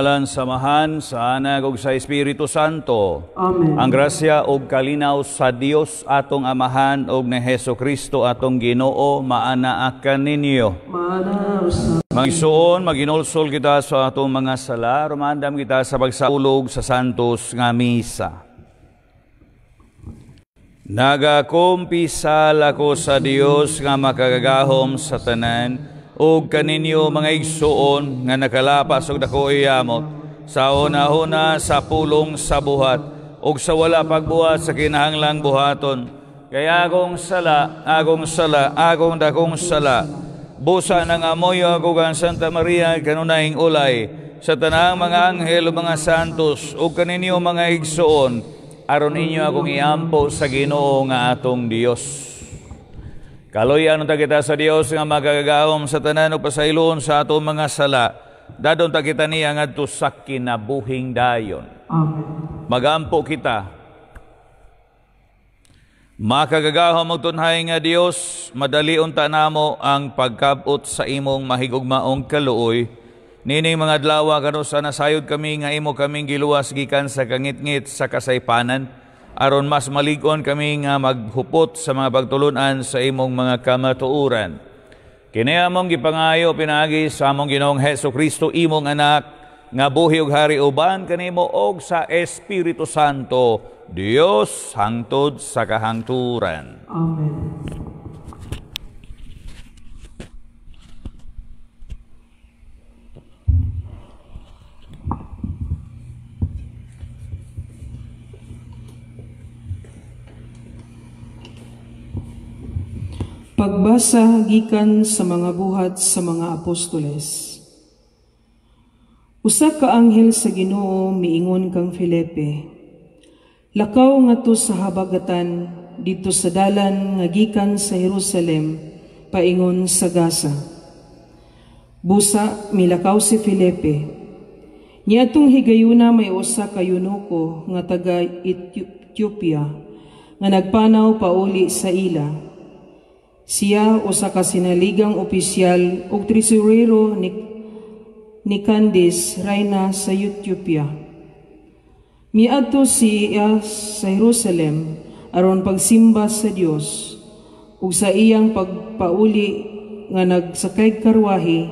Sa ngalan sa Amahan, sa Anak ug sa Espiritu Santo. Amen. Ang grasya ug kalinaw sa Dios atong Amahan ug ni Hesus Kristo atong Ginoo maanaa kaninyo. Maana usab. Mga igsoon, maginulsol kita sa atong mga sala, rumandam kita sa pagsaulog sa Santos nga Misa. Nagakumpisal ako sa Dios nga makagagahom sa tanan ug kaninyo mga igsoon nga nakalapas og dako yamot sa una-una sa pulong sa buhat ug sa wala pagbuhat sa kinahanglang buhaton. Kay akong sala, akong sala, akong dakong sala. Busa ng amoy ako kang Santa Maria kanunayng ulay sa tanang mga anghel ug mga santos ug kaninyo mga igsoon, aron ninyo akong iampo sa Ginoo nga atong Dios. Kaluyan unta kita sa Dios nga makagagahom sa tanan ug pasayloon sa atong mga sala. Dadon ta kita niya ngadto sa kinabuhing dayon. Amen. Magampo kita. Makagagahom og tunhay nga Dios, madali unta namo ang pagkabot sa imong mahigugmaong kaluoy. Nining mga adlaw kanus-a nasayod kami nga imo kaming giluwas gikan sa kangitngit sa kasaypanan, aron mas malig-on kami nga maghupot sa mga pagtulunan sa imong mga kamatuoran. Kini among gipangayo pinaagi sa among Ginoong Hesus Kristo, imong anak, nga buhi ug hari uban kanimo og sa Espiritu Santo, Dios hangtod sa kahangturan. Amen. Pagbasa gikan sa mga buhat sa mga apostoles. Usa ka anghel sa Ginoo miingon kang Felipe, lakaw ngadto sa habagatan didto sa dalan nga gikan sa Jerusalem paingon sa Gaza. Busa milakaw si Felipe. Niadtong higayuna may usa ka eunuko nga taga Ethiopia nga nagpanaw pauli sa ila. Siya usa ka sinaligang opisyal ug tresurero ni Candace, rayna sa Ethiopia. Miadto siya sa Jerusalem aron pagsimba sa Dios, ug sa iyang pagpauli nga nagsakay karwahe,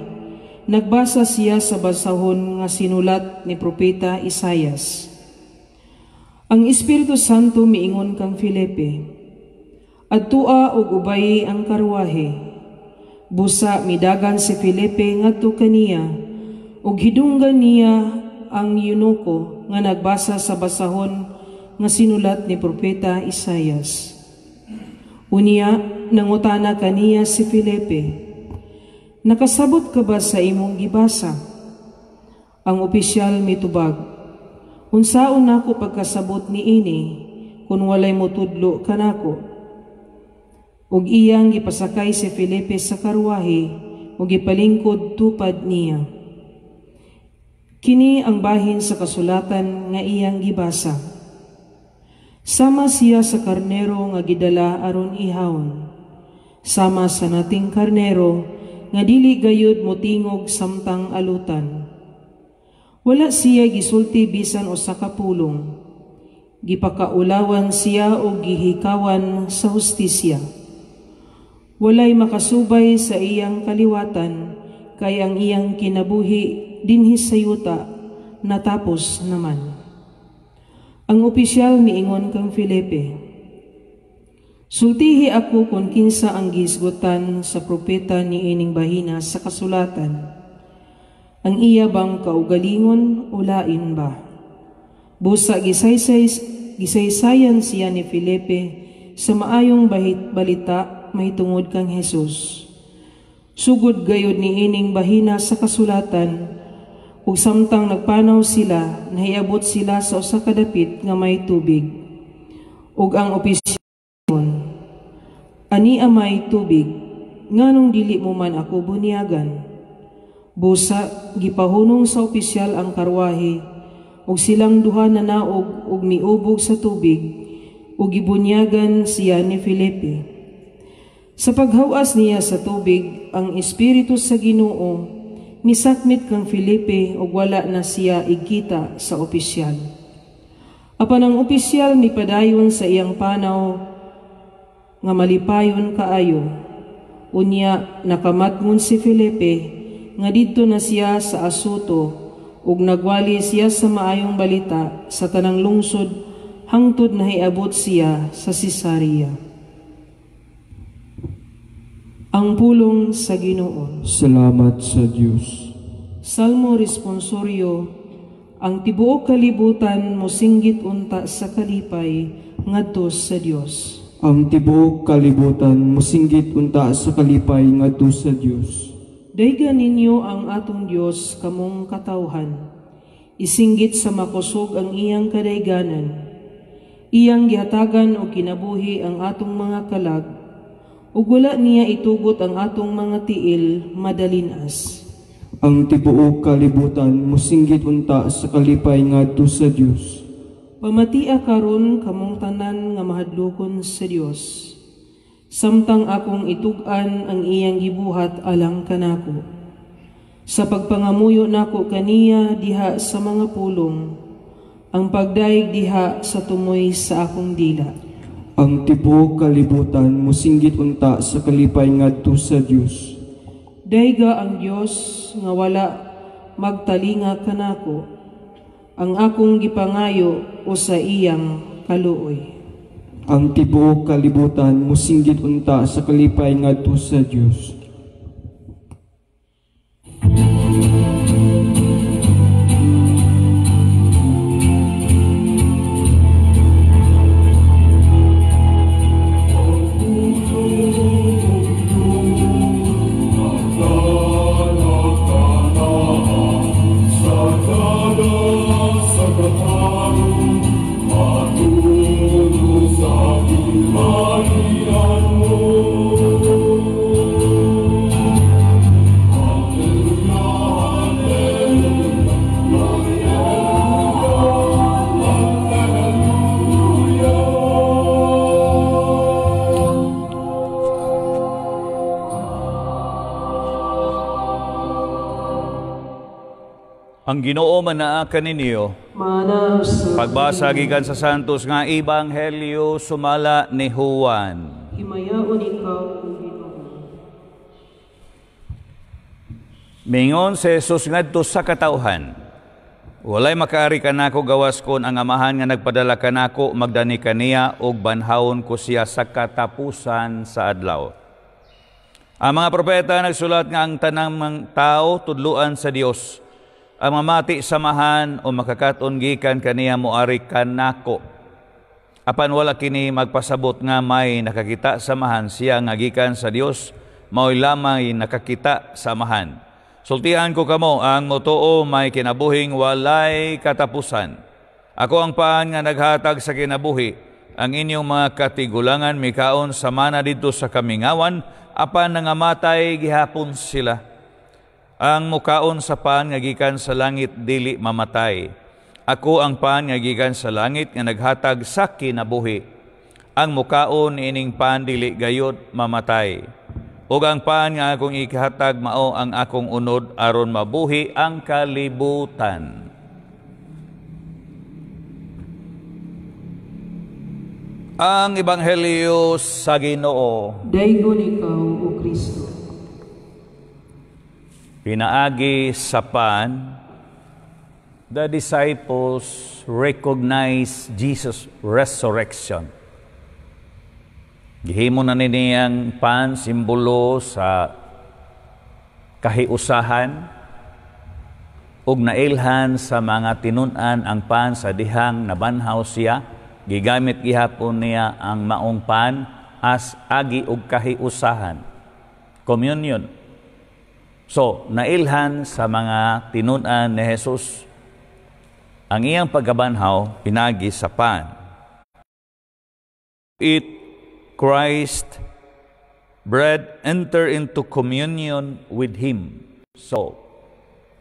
nagbasa siya sa basahon nga sinulat ni propeta Isayas. Ang Espiritu Santo miingon kang Felipe, adtua og ubayi ang karwahe. Busa midagan si Felipe ngadto kaniya, ug hidunggan niya ang eunuko nga nagbasa sa basahon nga sinulat ni propeta Isayas. Unya nangutana kaniya si Felipe, nakasabot ka ba sa imong gibasa? Ang opisyal mitubag, unsaon nako pagkasabot niini kun walay motudlo kanako? Ug iyang gipasakay si Felipe sa karwahe ug gipalingkod tupad niya. Kini ang bahin sa kasulatan nga iyang gibasa. Sama siya sa karnero nga gidala aron ihawon, sama sa nating karnero nga dili gayud motingog samtang alutan. Wala siya gisulti bisan usa ka pulong. Gipakaulawan siya og gihikawan sa hustisya. Walay makasubay sa iyang kaliwatan, kay ang iyang kinabuhi dinhi sa yuta natapos naman. Ang opisyal miingon kang Felipe, sultihi ako kung kinsa ang gihisgutan sa propeta niining bahina sa kasulatan. Ang iya bang kaugalingon o lain ba? Busa gisaysayan siya ni Felipe sa maayong balita mahitungod kang Hesus. Sugod gayud niining bahina sa kasulatan, ug samtang nagpanaw sila, nahiabot sila sa usa ka dapit nga may tubig. Ug ang opisyal, ani amay tubig, nganong dili mo man ako bunyagan? Busa gipahunong sa opisyal ang karwahe, ug silang duha nanaog ug miubog sa tubig, ug gibunyagan siya ni Felipe. Sa paghawas niya sa tubig, ang Espiritu sa Ginoo Misakmit kang Felipe ug wala na siya igkita sa opisyal. Apan ang opisyal mipadayon sa iyang panaw nga malipayon kaayo. Unya nakamatngon si Felipe nga didto na siya sa Asoto ug nagwali siya sa maayong balita sa tanang lungsod hangtod nahiabot siya sa Cesarea. Ang pulong sa Ginoo. Salamat sa Dios. Salmo responsorio, ang tibuok kalibutan mosinggit unta sa kalipay ngadto sa Dios. Ang tibuok kalibutan mosinggit unta sa kalipay ngadto sa Dios. Dayga ninyo ang atong Dios kamong katawhan. Isinggit sa makusog ang iyang kadayganan. Iyang gihatagan og kinabuhi ang atong mga kalag, ug wala niya itugot ang atong mga tiil madalinas. Ang tibuok kalibutan mosinggit unta sa kalipay ngadto sa Dios. Pamatia karon kamong tanan nga mahadlokon sa Dios. Samtang akong itug-an ang iyang gibuhat alang kanako. Sa pagpangamuyo nako kaniya diha sa mga pulong, ang pagdayeg diha sa tumoy sa akong dila. Ang tibuok kalibutan mosinggit unta sa kalipay ngadto sa Dios. Dayga ang Dios nga wala magtalinga kanako, ang akong gipangayo o sa iyang kaluoy. Ang tibuok kalibutan mosinggit unta sa kalipay ngadto sa Dios. Ang Ginoo manaa kaninyo. Pagbasa gikan sa Santos nga Ebanghelyo sumala ni Juan. Himayaon ikaw, Ginoo. Mingon si Jesus ngadto sa katawhan, walay makaari kanako gawas kon ang Amahan nga nagpadala kanako magdani kaniya og banhawon ko siya sa katapusan sa adlaw. Ang mga propeta nagsulat nga ang tanang mga tao tudluan sa Dios. Ang mamati samahan o makakaton gikan kaniya moari kanako. Apan wala kini magpasabot nga may nakakita samahan siya nga gikan sa Dios, mao'y lamang nakakita samahan. Sultihan ko kamo, ang motuo may kinabuhing walay katapusan. Ako ang paan nga naghatag sa kinabuhi. Ang inyong mga katigulangan mikaon samana didto sa kamingawan, apan nangamatay gihapon sila. Ang mukaon sa pan nga gikan sa langit dili mamatay. Ako ang pan nga gikan sa langit nga naghatag sa kinabuhi. Ang mukaon ining pan dili gayod mamatay. Ug ang pan nga akong ihatag mao ang akong unod aron mabuhi ang kalibutan. Ang Ebanghelyo sa Ginoo. Daygon ikaw, o Kristo. Pinaagi sa pan, the disciples recognize Jesus' resurrection. Gihimo na nini ang pan, simbolo sa kahiusahan ug nailhan sa mga tinun-an ang pan sa dihang nabanhaw siya. Gigamit gihapon niya ang maong pan as agi og kahiusahan, communion. So, nailhan sa mga tinun-an ni Jesus ang iyang pagkabanhaw pinagi sa pan. Eat Christ bread, enter into communion with Him. So,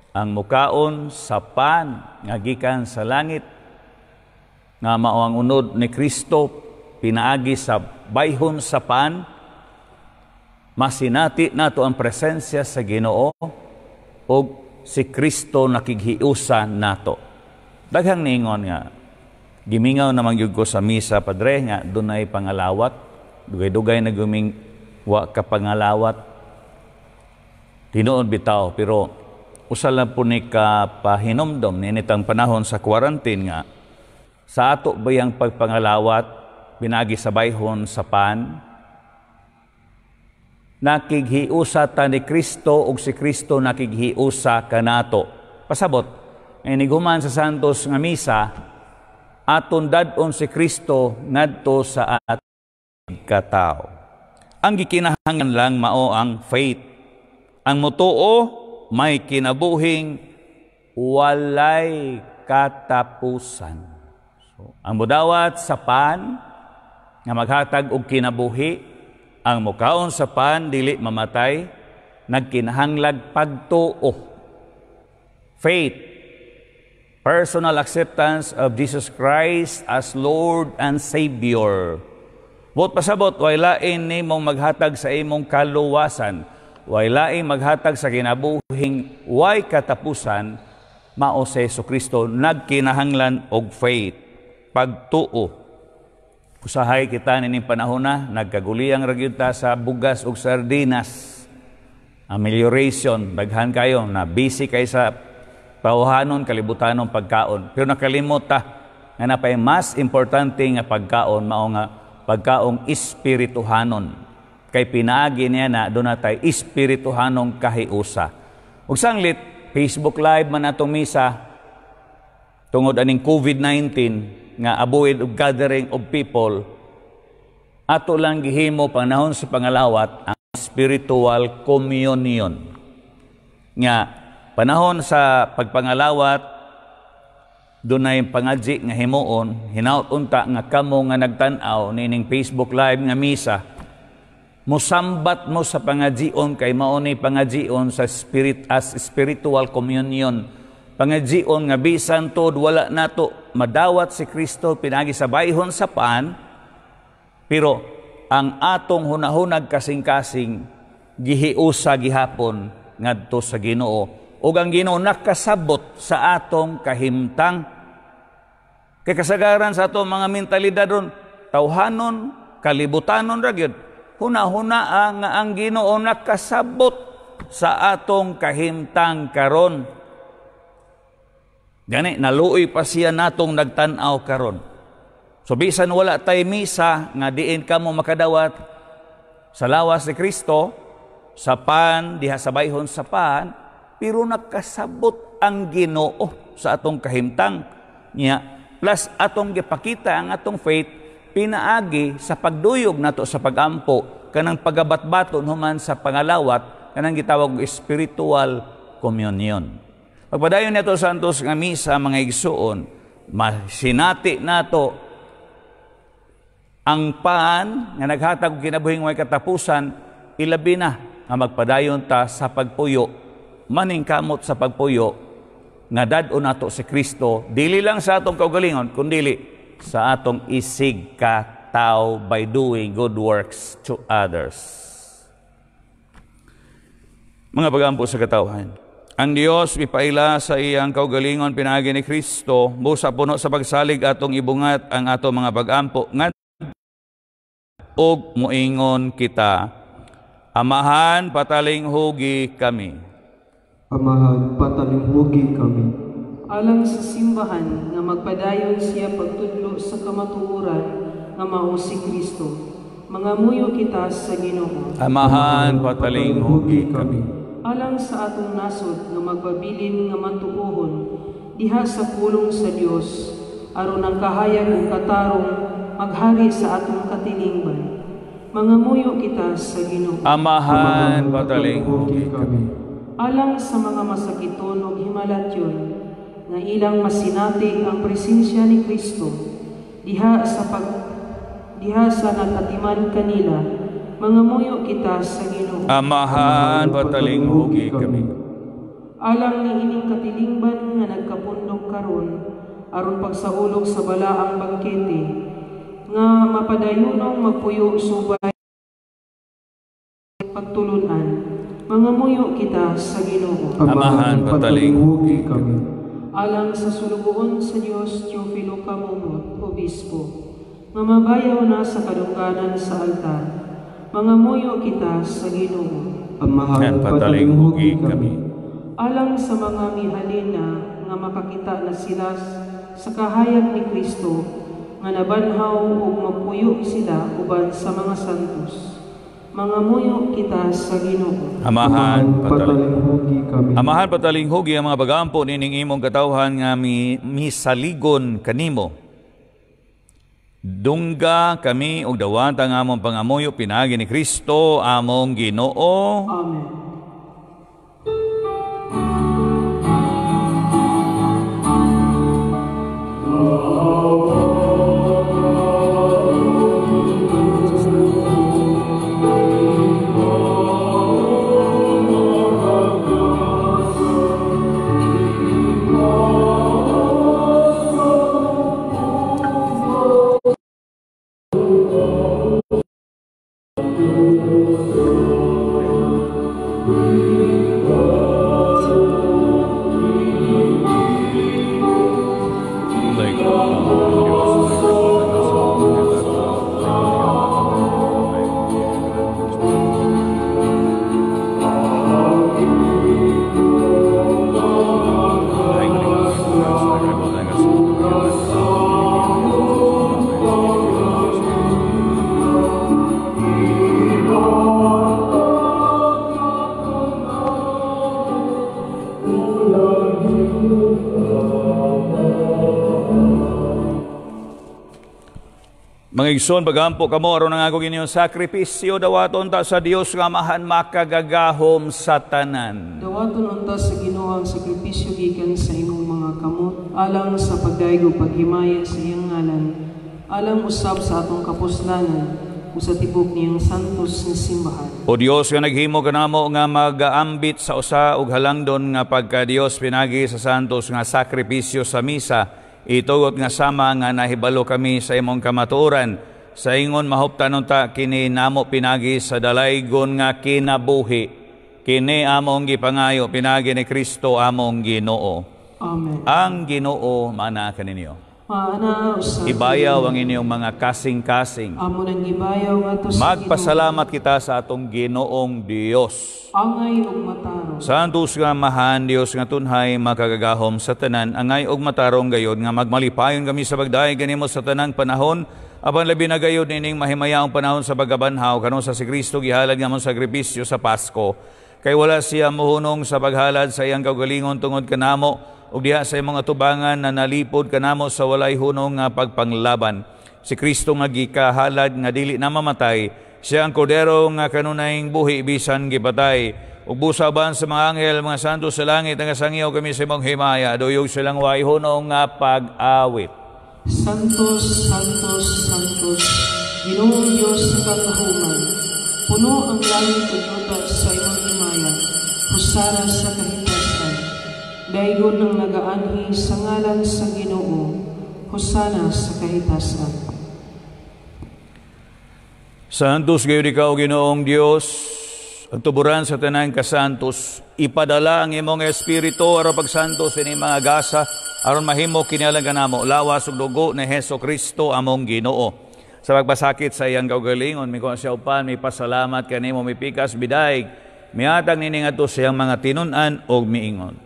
ang mukaon sa pan nga gikan sa langit nga mao ang unod ni Kristo pinaagi sa bayhon sa pan, masinati nato ang presensya sa Ginoo, Ug si Kristo nakighiusa nato. Daghang niingon nga gimingaw naman gyud ko sa misa, padre, nga dunay pangalawat. Dugay-dugay na guming wa ka pangalawat. Tinuod bitaw, pero usa lang po ni ka pahinomdom ninitang panahon sa quarantine nga sa ato bayang pagpangalawat pinagi sa bayhon sa pan, nakighiusa ta ni Kristo ug si Kristo nakighiusa kanato. Pasabot, iniguman sa Santos nga misa, aton dad-on si Kristo ngadto sa ating katao. Ang gikinahanglan lang mao ang faith. Ang mutuo may kinabuhing walay katapusan. So, ang mudawat sa pan nga maghatag og kinabuhi, ang mukaon sa pan dili mamatay, nagkinahanglag pagtuo. Faith, personal acceptance of Jesus Christ as Lord and Savior. Buot pasabot, way lain nimong maghatag sa imong kaluwasan, way lain maghatag sa kinabuhing way katapusan, mao si Jesucristo. Nagkinahanglan og faith, pagtuo. Usahay kita nining panahon na nagkaguliyang ra gyud ta sa bugas ug sardinas. Amelioration, daghan kayo na busy kay sa tawhanon, kalibutanon pagkaon. Pero nakalimot ta nga napay mas importante nga pagkaon, mao nga pagkaong espirituhanon. Kay pinaagi niya na doon natay espirituhanong kahiusa. Ug sanglit, Facebook Live man atong misa tungod aning COVID-19 nga avoid of gathering of people, ato lang gihimo panahon sa pangalawat ang spiritual communion. Nga panahon sa pagpangalawat dunay pangadji nga himuon, hinaut unta nga kamo nga nagtan-aw nining Facebook Live nga misa, musambat mo sa pangadjion kay mao ni pangadjion sa spirit as spiritual communion. Pangadjion nga bisan tod wala nato madawat si Kristo pinagi sa bayhon sa pan, pero ang atong hunahunag kasing-kasing gihiusa gihapon ngadto sa Ginoo, ug ang Ginoo nakasabot sa atong kahimtang. Kay kasagaran sa atong mga mentalidad ron, tawhanon, kalibutanon ra gyud, hunahuna nga ang Ginoo nakasabot sa atong kahimtang karon. Gani naluoy pa siya natong nagtan-aw karon. So bisan wala tay misa nga diin kamo makadawat sa lawas ni Kristo sa pan, diha sa bayhon sa pan, pero nakasabot ang Ginoo sa atong kahimtang niya. Plus atong gipakita ang atong faith pinaagi sa pagduyog nato sa pagampo kanang pagabatbaton human sa pangalawat kanang gitawag og spiritual communion. Pagpadayon nato santos nga misa, mga igsuon, masinati nato ang pan nga naghatag og kinabuhing way katapusan, ilabi na nga magpadayon ta sa pagpuyo, maningkamot sa pagpuyo nga dad-on nato si Kristo dili lang sa atong kaugalingon kundili sa atong isig ka-tao by doing good works to others. Mga pagampo sa katawhan, ang Dios mipaila sa iyang kaugalingon pinaagi ni Kristo, busa puno sa pagsalig atong ibungat ang atong mga pagampo nga og moingon kita, Amahan, patalinghugi kami. Amahan, patalinghugi kami. Alang sa simbahan nga magpadayon siya pagtudlo sa kamatuoran nga mao si Kristo, mangamuyo kita sa Ginoo. Amahan, patalinghugi kami. Alang sa atong nasod nga magpabilin nga matuohon diha sa pulong sa Dios, aron ang kahayag ug katarong maghari sa atong katilingban, mangamuyo kita sa Ginoo. Amahan, patalinghugi kami. Alang sa mga masakiton ug himalatyon nga ilang masinati ang presensya ni Kristo diha sa nagatiman kanila, mangamuyo kita sa Ginoo. Amahan, patalinghugi kami. Alang ni ining katilingban nga nagkapundok karon aron pagsaulog sa balaang bangkete nga mapadayunong magpuyo subay pagtulunan, mangamuyo Mangamuyo kita sa Ginoo. Amahan, patalinghugi kami. Alang sa sulugoon sa Dios, Teofilo Camomot, Obispo, nga mabayaw na sa kadungganan sa altar. Mangamuyo kita sa Ginoo. Amahan, patalinghugi kami. Alang sa mga mihalin na nga makakita na sila sa kahayag ni Kristo, nga nabanhaw ug mapuyo sila uban sa mga santos. Mangamuyo kita sa Ginoo. Amahan, patalinghugi kami. Amahan, patalinghugi ang mga bagampo nining imong katawhan nga misaligon kanimo. Dungga kami og dawata ang among pangamuyo pinaagi ni Kristo among Ginoo. Amen. Mga igsoon, pagampo kamo aron ang akong inyong sakripisyo, dawaton ta sa Dios nga Amahan makagagahom sa tanan. Dawaton unta sa Ginoo ang sakripisyo gikan sa imong mga kamot, alang sa pagdayeg ug paghimaya sa iyang ngalan, alang usab sa atong kapuslanan ug sa tibok niyang santos nga simbahan. O Dios nga naghimo kanamo nga magaambit sa usa og halangdon nga pagka Dios pinagi sa santos nga sakripisyo sa misa, itugot nga sama nga nahibalo kami sa imong kamatuoran, sa ingon mahuptan unta kini namo pinagi sa dalaygon nga kinabuhi. Kini among gipangayo pinagi ni Kristo among Ginoo. Amen. Ang Ginoo maana kaninyo. Maana usab. Ibayaw ang inyong mga kasing-kasing. Amo nang gibayaw ngadto sa Magpasalamat kita sa atong Ginoong Dios. Angay ug matarong. Santos nga Amahan, Dios nga tunhay makagagahom sa tanan, angay ug matarong gayod nga magmalipayon kami sa pagdayeg kanimo sa tanang panahon, apan labi na gayod nining mahimayaong panahon sa pagkabanhaw kanu sa si Kristo gihalad nga among sakripisyo sa Pasko. Kay wala siya mohunong sa paghalad sa iyang kaugalingon tungod kanamo, ug diha sa imong atubangan na nalipod kanamo sa walay hunong nga pagpanglaban. Si Kristo nga gikahalad nga dili na mamatay, siya ang kordero nga kanunayng buhi bisan gipatay. Ug busaban sa mga anghel, mga santo sa langit, nga sangyaw kami sa imong himaya, duyog silang way hunong nga pag-awit. Santos, Santos, Santos, Ginoong Dios sa kagahuman, puno ang langit ug yuta sa imong himaya, husana sa kahitasan. Daygon ang nagaanhi sa ngalan sa Ginoo, hosana sa kahitasan. Santos gayud ikaw, Ginoong Dios, ang tuburan sa tanang kasantos. Ipadala ang imong espiritu aron pagsantos ini mga gasa, aron mahimo kini alang kanamo lawas ug dugo ni Hesus Kristo among Ginoo. Sa pagpasakit sa iyang kaugalingon, mikuha siya upan, mipasalamat kanimo, mipikas bidayeg, mihatag nini ngadto sa iyang mga tinun-an og miingon.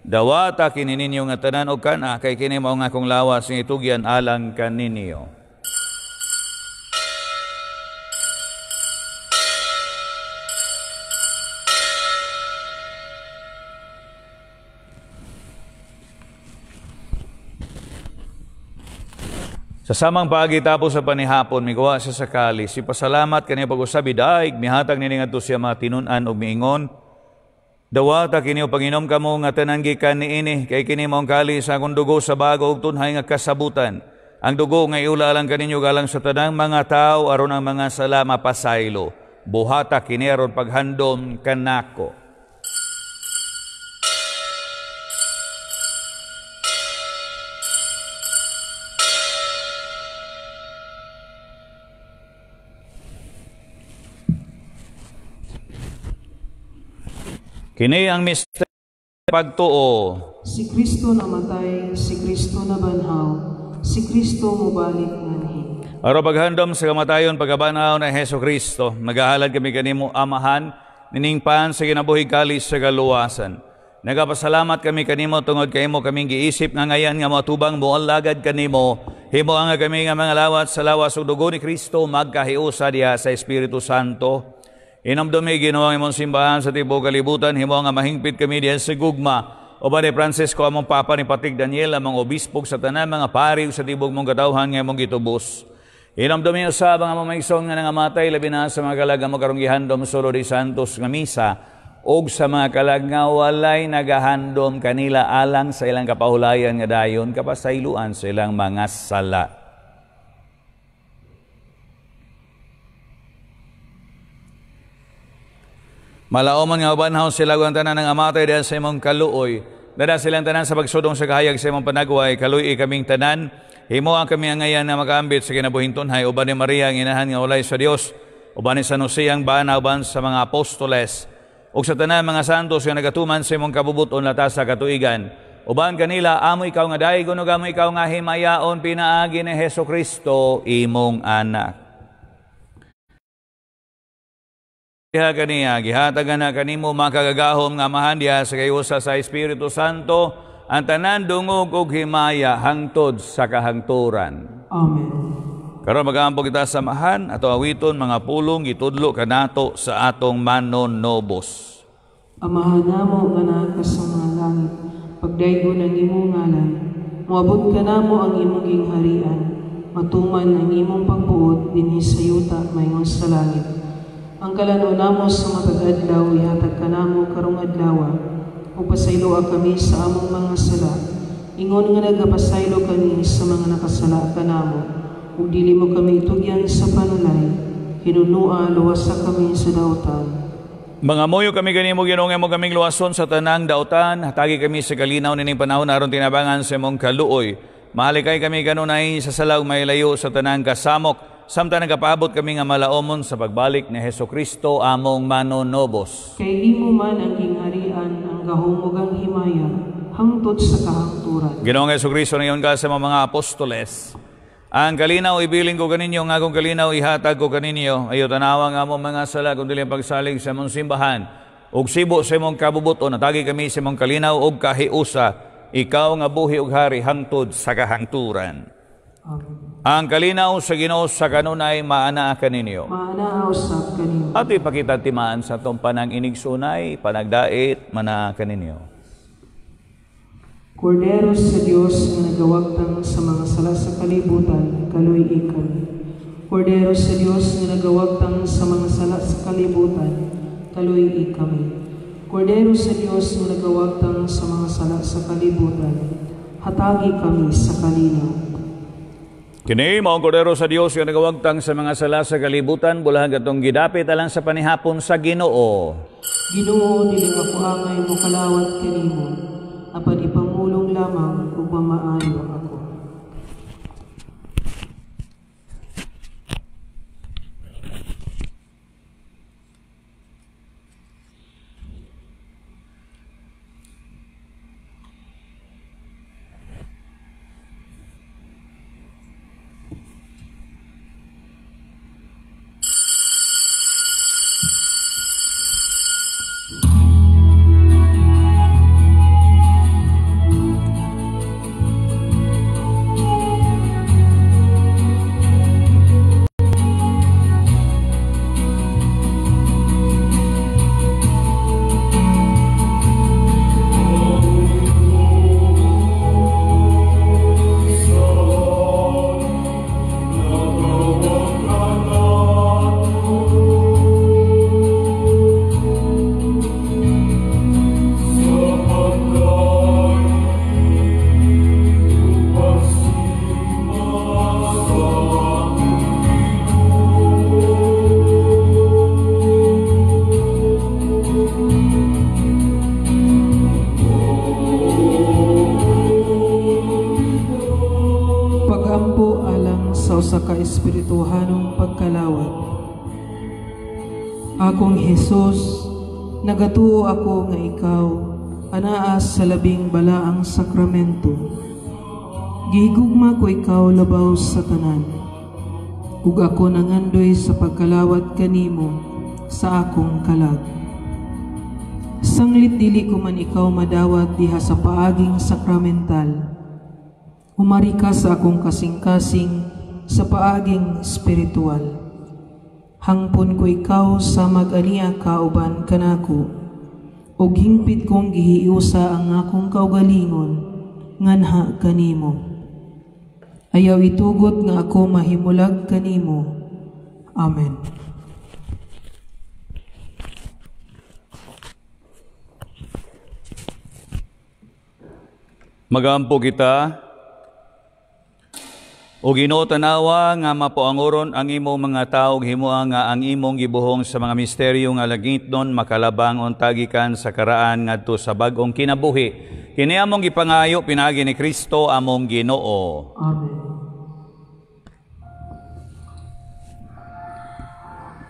Dawata kini ninyo nga tanan og kana, kay kini mao nga akong lawas nga itugyan alang kaninyo. Sa samang paagi tapos sa panihapon, miguwa siya sa kalis. Ipasalamat kaniya pag-usab, idaig, mihatag nini ngadto siya mga tinun-an og miingon. Dawata kini panginom kamo nga tanan gikan niini, kay kini mao ang kalis sa akong dugo sa bago ug tunhay nga kasabutan. Ang dugo nga iula lang kaninyo galang sa tanang mga tawo aron ang mga sala mapasaylo. Buhata kini aron paghandom kanako. Kini ang misteryo pagtuo. Si Kristo namatay, si Kristo nabanhaw, si Kristo mobalik nganhi. Aron paghandom sa kamatayon pagkabanhaw ni Hesus Kristo, nagahalad kami kanimo Amahan, nining pan sa kinabuhi kalis sa kaluwasan. Nagapasalamat kami kanimo tungod kay imo kaming giisip nga ngayan nga moatubang moalagad kanimo. Himo nga kami nga mga lawat sa lawas ug dugo ni Kristo magkahiusa diha sa Espiritu Santo. Hinumdumi Ginoo ang imong simbahan sa tibuok kalibutan, himo nga mahingpit kami diha sa gugma. Uban ni Francisco among Papa, ni Patrick Daniel among obispo, sa tanan mga pari ug sa tibuok mong katawhan nga imong gitubos. Hinumdumi usab ang among mga igsoon nga nangamatay, labi na sa mga kalag nga mo karong gihandom sulod di Santos nga misa, ug sa mga kalag nga walay nagahandom kanila alang sa ilang kapahulayan nga dayon kapasayloan sa ilang mga sala. Malaoman nga ubanhaw sila ang tanan ng amatay diha sa imong kaluoy. Dada silang tanan sa pagsudong sa kahayag sa imong panagway, kaluoy kaming tanan. Himo ang kami ang ngayan na makaambit sa kinabuhing tunhay, uban ni Maria ang inahan nga walay sa Dios, uban ni San Jose ang bana, uban sa mga apostoles, ug sa tanan mga santos nga nagatuman sa imong kabubuton latas sa katuigan. Uban kanila amo ikaw nga daygon ug amo ikaw nga himayaon pinaagi ni Hesus Kristo imong anak. Diha kaniya, gihatagan na kanimo makagagahom nga Amahan diha sa kayusa sa Espiritu Santo, ang tanan dungog og himaya hangtod sa kahangturan. Amen. Karon magaampo kita sa Amahan ato awiton mga pulong gitudlo kanato sa atong manonobos. Amahan namo nga naa ka sa mga langit, pagdaygon ang imong ngalan, moabot kanamo ang imong gingharian, matuman ang imong pagbuot dinhi sa yuta maingon sa langit. Ang kalano namo sa matag adlaw ihatag kanamo karong adlaw, ug pasayloa kami sa among mga sala, ingon nga nagapasaylo kami sa mga nakasala kanamo, ug dili mo kami itugyan sa panulay, hinunua luwasa kami sa dautan. Mga moyo kami kanimo Ginoo nga mo kaming luwason sa tanang dautan, hatagi kami sa kalinaw nining panahon aron tinabangan sa imong kaluoy. Mahalikay kami kanunay sa salaw may layo sa tanang kasamok, samtang nagpaabot kami nga malaomon sa pagbalik ni Hesus Kristo among manonobos. Kay imo man ang gingharian, ang gahom ug ang himaya, hangtod sa kahangturan. Ginoong Hesus Kristo, ngayon ka sa mga apostoles, ang kalinaw ibilin ko kaninyo, ang akong kalinaw ihatag ko kaninyo. Ayo tanawa nga among mga sala kung dili ang pagsalig sa imong simbahan, ug sibo sa imong kabubuton, natagi kami sa imong kalinaw ug kahiusa. Ikaw nga buhi ug hari hangtod sa kahangturan. Amen. Ang kalinaw sa Ginoo sa kanunay maanaa kaninyo. Maanaa usab kaninyo. Ato ipakita timaan sa atong panang inigsunay, panagdait, manaa kaninyo. Kordero sa Dios nga nagawagtang sa mga sala sa kalibutan, kaluy-i kami. Kordero sa Dios nga nagawagtang sa mga sala sa kalibutan, kaluy-i kami. Kordero sa Dios nga nagawagtang sa mga sala sa kalibutan, hatagi kami sa kalinaw. Kini mao ang kordero sa Dios nga nagawagtang sa mga sala sa kalibutan, bulahan katong gidapit alang sa panihapon sa Ginoo. Ginoo, dili ako angay mokalawat kanimo, apan ipamulong lamang ug mamaayo ako. Sa kaespirituhanong pagkalawat. Akong Hesus, nagatuo ako nga ikaw anaa sa labing balaang sakramento. Gihigugma ko ikaw labaw sa tanan, ug ako nangandoy sa pagkalawat kanimo sa akong kalag. Sanglit dili ko man ikaw madawat diha sa paaging sakramental, umari ka sa akong kasing-kasing sa paaging espiritual. Hangpon ko ikaw sa mag-ania kauban kanako, ug hingpit kong gihiusa ang akong kaugalingon nganha kanimo. Ayaw itugot nga ako mahimulag kanimo. Amen. Magampo kita. O Ginoo, tanawa nga mapuangoron ang imong mga tawo, himoa nga ang imong gibuhong sa mga misteryo nga langitnon makalabang untagikan sa karaan ngadto sa bag-ong kinabuhi. Kini among gipangayo pinaagi ni Kristo among Ginoo. Amen.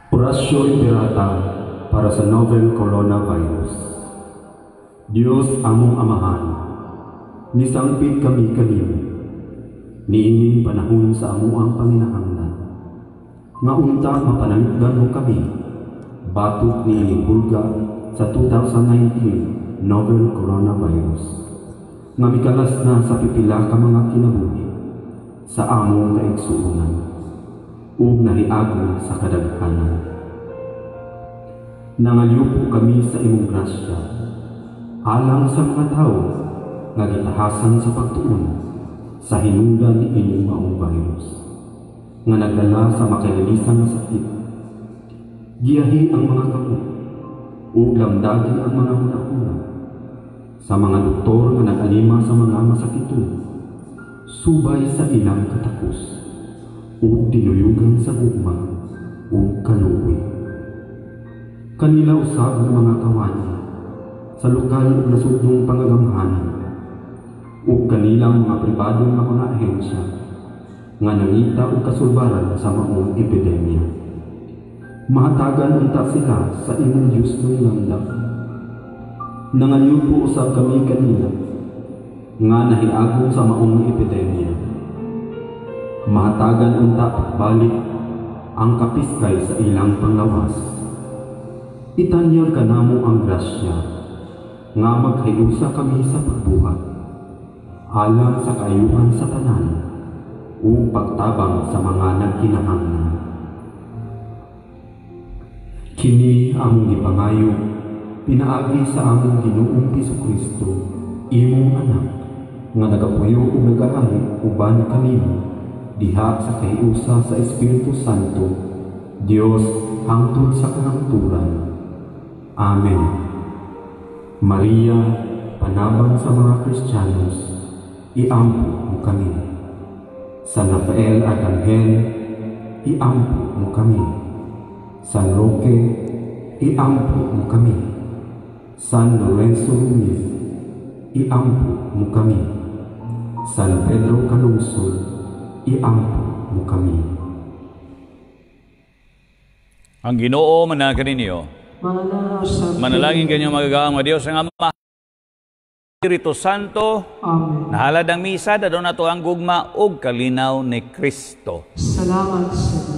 Oratio Imperata para sa novel coronavirus. Dios among Amahan, nisangpit kami kanimo niining panahon sa amuang panginahanglan, nga unta mapanalipdan mo kami batok niining hulga sa 2019 novel coronavirus nga mikalas na sa pipila ka mga kinabuhi sa among kaigsuonan ug nahiagom sa kadaghanan. Nangalyupo kami sa imong grasya alang sa mga tawo nga gitahasan sa pagtuon sa hinungdan ni inyong maong virus nga nagdala sa makalilisan nga sakit. Giyahi ang mga kamot ug lamdagi ang mga hunahuna sa mga doktor nga nag-anima sa mga masakiton subay sa ilang katakos ug dinuyugan sa gugma ug kaluoy. Kanila usab nga mga kawani sa lokal ug nasudnong pangagamhanan ug kanilang mga pribado nga mga ahensya nga nangita og kasulbaran sa maong epidemya. Mahatagan unta sila sa imong Dios ng langdap. Nangalyupo usab kami kanila nga nahiagom sa maong epidemya. Mahatagan unta pagbalik ang kapiskay sa ilang panglawas. Itanyag kanamo ang grasya nga maghiusa kami sa pagbuhat alang sa kaayuhan sa tanan ug pagtabang sa mga nagkinahanglan. Kini among gipangayo pinaagi sa among Ginoong Hesukristo, imong anak, nga nagapuyo ug nagahari uban kanimo diha sa kahiusa sa Espiritu Santo, Dios hangtod sa kahangturan. Amen. Maria, panabang sa mga Kristiyanos, iampo mo kami. San Rafael Arkanghel, iampo mo kami. San Roque, iampo mo kami. San Lorenzo Ruiz, iampo mo kami. San Pedro Calungsod, iampo mo kami. Ang Ginoo manaka ninyo. Manalangin kanyang magagawa ng Diyos ang Ama, Espiritu Santo. Amen. Nahalad ang misa, dadon nato ang gugma ug kalinaw ni Kristo. Salamat sa Diyos.